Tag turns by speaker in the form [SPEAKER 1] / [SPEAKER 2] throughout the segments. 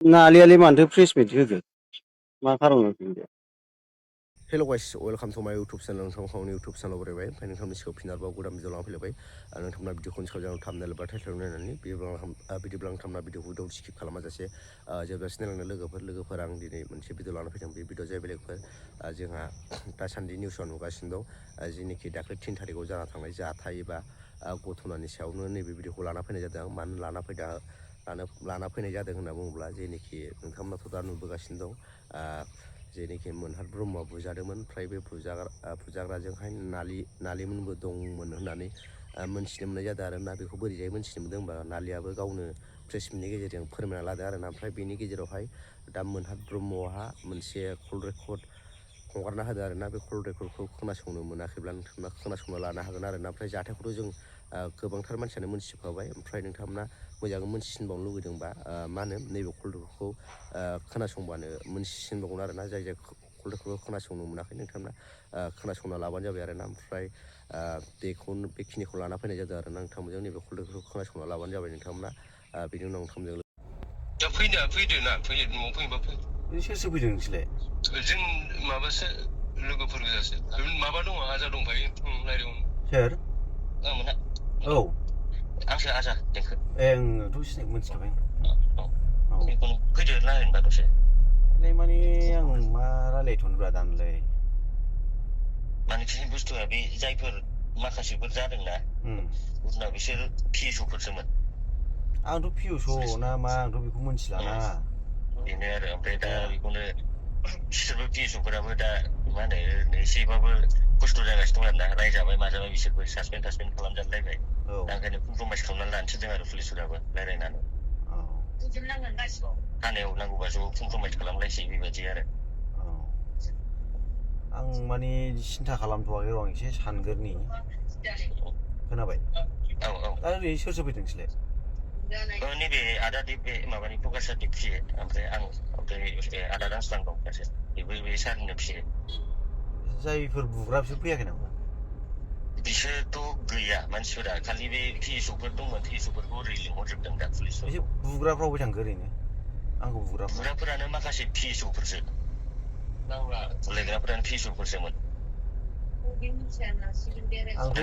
[SPEAKER 1] नालियालाय मानोथो प्रेस मिट होखो मा खारनाव होखो?
[SPEAKER 2] हेल' गाइस वेलकाम टू माय यूट्यूब चैनल नोंथांनि यूट्यूब चैनल बरायबाय ओमफ्राय नोंथांनि सिगाङाव फिनारबाव गोदान भिडिअ लाना फैलायबाय नोंथांना भिडिअखौ सावरायनो थामनेल बा टाइटेल नायनानै बिदिब्ला नोंथांना भिडिअखौ दाउ स्किप खालामाजासे जोबजासिम नायलांनो लोगोफोर आं दिनै मोनसे भिडिअ लाना फैदों बे भिडिअ जाहैबाय लोगोफोर जोंहा दासान्दि निउसाव नुगासिनो दं जेनोखि दाख्लै 3 थारिखआव जाना थांनाय जाथाय एबा घटनानि सायावनो नैबे भिडिअखौ लाना फैनाय जादों मानो लाना फैनाय जादों होनना बुङोब्ला जेनोखि नोंथांमोनाथ' दा नुबोगासिनो दं जेनोखि मोनहार ब्रह्मआ बुजादोंमोन ओमफ्राय बे बुजाग्राजोंहाय नालिमोनबो दंमोन होननानै मोनथिनो मोननाय जादों आरोना बेखौ बोरैजाय मोनथिनो मोनदों होनबा नालियाबो गावनो प्रेस मिटनि गेजेरजों फोरमायना लादों आरोना ओमफ्राय बेनि गेजेरावहाय दा मोनहार ब्रह्महा मोनसे कल रेकर्ड हगारना होदों आरोना बे कल रेकर्डखौ खोनासंनो मोनाखैब्ला नोंथांमोना खोनासंना लानो हागोन आरोना ओमफ्राय जाथायखौथ' जों गोबांथार मानसियानो मोनथिजोबखाबाय ओमफ्राय नोंथांमोना मोजाङै मोनथिसिनबावनो लुगैदोंबा मा होनो नैबे कल रेकर्डखौ खोनासंबानो मोनथिसिनबावगोन आरोना जाय कल रेकर्डखौ खोनासंनो मोनाखै नोंथांमोना खोनासंना लाबानो जाबाय आरोना ओमफ्राय बेखिनिखौ लाना फैनाय जादों आरोना नोंथांमोनजों नैबे कल रेकर्डखौ खोनासंना लाबानो जाबाय नोंथांमोना बेनि उनाव नोंथांमोनजों
[SPEAKER 3] दा फैदो ना फैयो न'आव फैबा फै
[SPEAKER 1] सोरसो फैदों नोंसोरलाय?
[SPEAKER 3] जों माबासो लोगोफोर गोजासो माबा दङ आजा दंफायो रायलायहरनो
[SPEAKER 1] सोर?
[SPEAKER 3] आं मोना
[SPEAKER 1] औ
[SPEAKER 3] आंसो आजा देंखो
[SPEAKER 1] आंथ' मोनथिखाबाय
[SPEAKER 3] औ बेखौनो फैदो रायलायनोबा दसे
[SPEAKER 1] माने आं मा रायलायथ'नोब्रा दानलाय
[SPEAKER 3] माने बुस्थुआ बे जायफोर माखासेफोर जादोंना उनाव बिसोर पिएसअफोरसोमोन
[SPEAKER 1] आंथ' पिअस' ना मा आंथ' बेखौ मोनथिलाना
[SPEAKER 3] बेनो आरो ओमफ्राय दा बेखौनो बिसोरबो पिएसअफोराबो दा मा होनो ओरैनो एसेबाबो खस्थ' जागासिनो दं आरोना रायजाबाय माजाबाय बिसोरबो सासपेन्ड खालामजालायबाय दा ओंखायनो कमप्रमाइस खालामनानै लानो थिनदों आरो पुलिसफोराबो रायलायनानै थानायाव नांगौबा ज' कमप्रमाइस खालामलायसै बेबायदि आरो
[SPEAKER 1] आं माने सिन्था खालामथ'वाखै र' आं एसे सानग्रोनि खोनाबाय
[SPEAKER 3] औ
[SPEAKER 1] दा ओरैनो सोर सोर फैदों नोंसोरलाय?
[SPEAKER 3] नैबे आदा बे माबानि प्रकाशनि फियो ओमफ्राय आं ओमफ्राय आदा दांस्लां दं सासे बेबो बे सारनिनो फियो
[SPEAKER 1] जायफोर बुग्रा बिसोर फैयाखै नामा?
[SPEAKER 3] बिसोरथ' गैया मानसिफोरा खालि बे पिएसअफोर दंमोन पिएसअफोरखौ ओरै लिंहरजोबदों दा पुलिसफोरखौ
[SPEAKER 1] बुग्राफ्रा अबाव थांखो ओरैनो आंखौ
[SPEAKER 3] बुग्राफोरानो माखासे पिएसअफोरसो बुलायग्राफोरानो पिएसअफोरसोमोन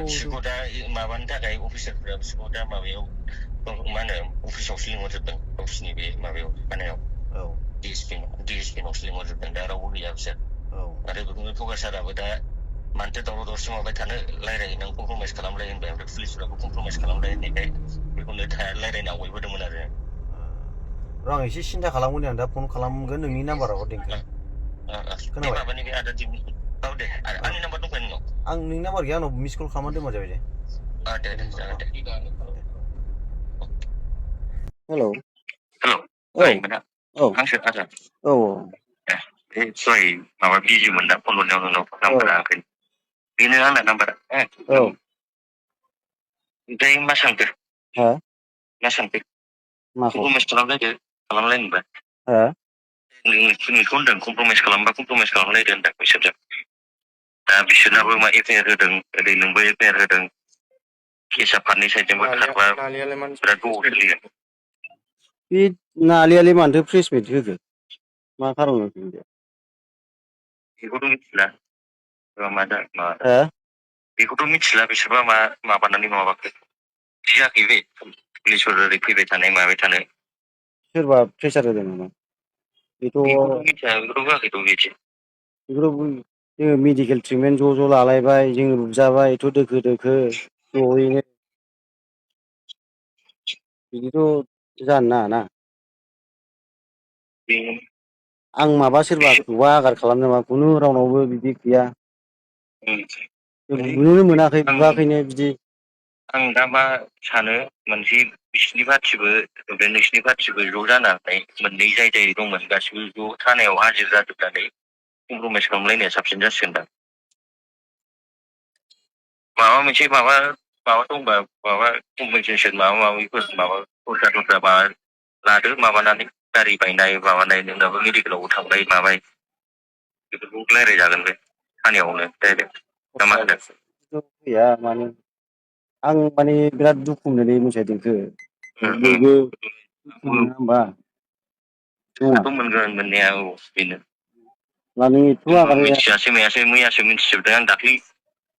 [SPEAKER 3] बिसोरखौ दा माबानो थाखाय अफिसारफोरा बिसोरखौ दा माबायाव मा होनो अफिसावसो लिंहरजोबदों गावसिनि बे माबायाव थानायाव डिएसपि नावसो लिंहरजोबदों दा रावबो गैया बिसोर आरो बेखौनो प्रकाश साराबो दा मानोथो दावराव दावसि माबाय थानो रायलायहैनांगौ कमप्रमाइस खालामलाय होनबाय ओमफ्राय पुलिसफोराबो कमप्रमाइस खालामलाय होननायखाय बेखौनो रायलायनो आवगायबोदोंमोन आरो
[SPEAKER 1] र' आं एसे सिन्था खालामगोन आं दा फन खालामगोन नोंनि नाम्बाराव देंखो
[SPEAKER 3] बे माबानि बे आदा औ दे आंनि नाम्बार दंखायो नोंनाव
[SPEAKER 1] आं नोंनि नाम्बार गैया आंनाव मिस कल खालामना दोनबानो जाबाय दे
[SPEAKER 3] दे जागोन दे
[SPEAKER 1] हेलौ
[SPEAKER 3] आंसो आदा
[SPEAKER 1] औ
[SPEAKER 3] बे दहाय माबा बिजिमोन दा फन हरनायाव नोंनाव नाम्बारा ओंखायनो बेनो आंना नाम्बारा ओमफ्राय मा सानखो मा सानखो कमप्रमाइस खालामलायनोबा नोंखौ होनदों कमप्रमाइस खालामबा कमप्रमाइस खालामलायदो होनदों बिसोरजों दा बिसोरनाबो मा एफआइआर होदों ओरै नोंबो एफआइआर होदों केसा फारनै साइडजोंबो खारबा बिराद गोबाव सोलिगोन
[SPEAKER 1] बे नालियालाय मानोथो प्रेस मिट होखो मा खारनाव होखो
[SPEAKER 3] बेखौथ' मिथिला बेखौथ' मिथिला बिसोरबा मा माबानानै माबाखो जायाखै बे पुलिसफोर ओरै फैबाय थानाय माबाय थानाय
[SPEAKER 1] सोरबा प्रेसार होदों नामा बेखौथ'
[SPEAKER 3] मिथिया बेखौथ' होआखैथ' बिदि
[SPEAKER 1] जोङो मेडिकेल ट्रिटमेन्ट ज' लालायबाय जोङो बुजाबाय एथ' दोखो ज'यैनो बिदिथ' जानो नाङाना आं माबा सोरबा आघात खालामदों नामा खुनु रावनावबो बिदि गैया नुनो मोनाखै बुआखैनो बिदि
[SPEAKER 3] आं दा मा सानो मोनसे बिसिनि पार्टिबो ओमफ्राय नोंसिनि पार्टिबो ज' जानानै मोननै जाय दंमोन गासिबो ज' थानायाव हाजिर जाजोबनानै कमप्रमाइस खालामलायनाया साबसिन जासिगोन दां माबा मोनसे माबा दंबा माबा कम्पेनसेसन माबाफोर माबा दस्रा माबा लादो माबानानै गारि बायनाय माबानाय नोंनाबो मेडिकेलावबो थांबाय माबाय बेफोरखौ रायज्लायजागोन बे थानायावनो डाइरेक्ट ना मा होनो
[SPEAKER 1] गैया माने आं माने बिराद दुखु मोनोलै मिथिबाय देंखो बयबो होमबा
[SPEAKER 3] थ' मोनगोन मोननाया औ बेनो
[SPEAKER 1] माने
[SPEAKER 3] मिथियासै मायासै मैयासो मिथिजोबदों आं दाख्लै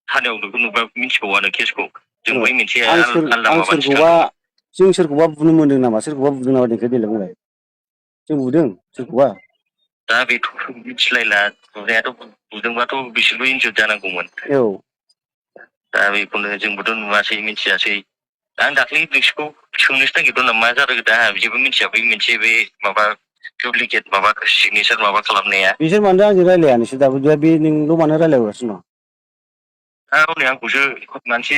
[SPEAKER 3] हानायाव नोंखौ नुबा मिथिबावानो केसखौ जों बै मोनसे आलदा माबा थिखांदोंमोन
[SPEAKER 1] जों सोरखौबा बुनो मोनदों नामा सोरखौबा बुदों नामा देखाय देलाय बुंलाय जों बुदों सोरखौबा
[SPEAKER 3] दा बेथ' मिथिलायला बुनायाथ' बुदोंबाथ' बिसोरबो इन्जुर जानांगौमोन
[SPEAKER 1] औ
[SPEAKER 3] दा बेखौनो जोंबोथ' नुवासै मिथियासै आं दाख्लै नोंसोरखौ सोंनोसो नागिरदों मा जादों दा जेबो मिथिया बै मोनसे बे माबा डुप्लिकेट माबा सिगनेसार माबा खालामनाया
[SPEAKER 1] बिसोर मानो आंजों रायलाया नोंसोर दाबो बे नोंल' मानो रायलायगासिनो दं
[SPEAKER 3] हनै आंखौसो मोनसे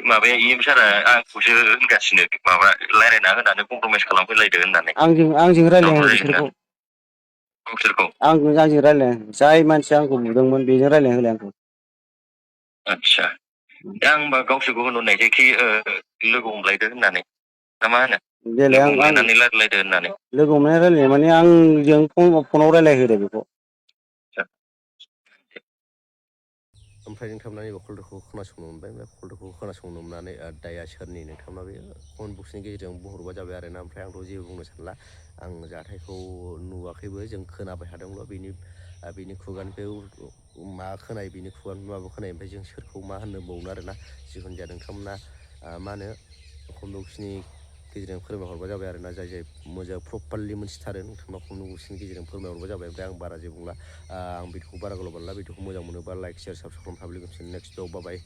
[SPEAKER 3] माबाया EM सारा आंखौसो होनगासिनो माबा रायलायना होनानै कमप्रमाइस खालामफैलायदो होननानै
[SPEAKER 1] आंजों रायलाया बिसोरखौ
[SPEAKER 3] गावसोरखौ
[SPEAKER 1] आंजों रायलाया जाय मानसिया आंखौ बुदोंमोन बेजों रायलायना होलाय आंखौ
[SPEAKER 3] आदसा दा आं होनबा गावसोरखौ होनहरनायसैखि लोगो हमलायदो होननानै ना मा होनो
[SPEAKER 1] देलाय
[SPEAKER 3] लोगो हमलायनानै रायलायदो होननानै
[SPEAKER 1] लोगो हमनानै रायलायनाय माने आंजों फनाव रायलायहोदो बेखौ
[SPEAKER 2] ओमफ्राय नोंथांमोना नैबे कलखौ खोनासंनो मोनबाय बे कलखौ खोनासंनो मोननानै दाया सोरनि नोंथांमोना बे कमेन्ट बक्सनि गेजेरजों बुंहरबा जाबाय आरोना ओमफ्राय आंथ' जेबो बुंनो सानला आं जाथायखौ नुवाखैबो जों खोनाबाय थादोंल' बिनि खुगानिफ्राय मा खोनायो बिनि खुगानिफ्राय माबा खोनायो ओमफ्राय जों सोरखौ मा होननो बावनो आरोना जिखुनु जाया नोंथांमोना मा होनो कमेन्ट बक्सनि गेजेरजों फोरमायहरबा जाबाय आरोना जाय मोजां प्रपारलि मोनथिथारो नोंथांमोना कमेन्ट बक्सनि गेजेरजों फोरमायहरबा जाबाय ओमफ्राय आं बारा जेबो बुंला आं भिडिअखौ बारा गोलाव बानायला भिडिअखौ मोजां मोनोबा लाइक शेयार साबसक्राइब खालामना थाब लोगो मोनसिगोन नेक्स्ट भिडिअ बाय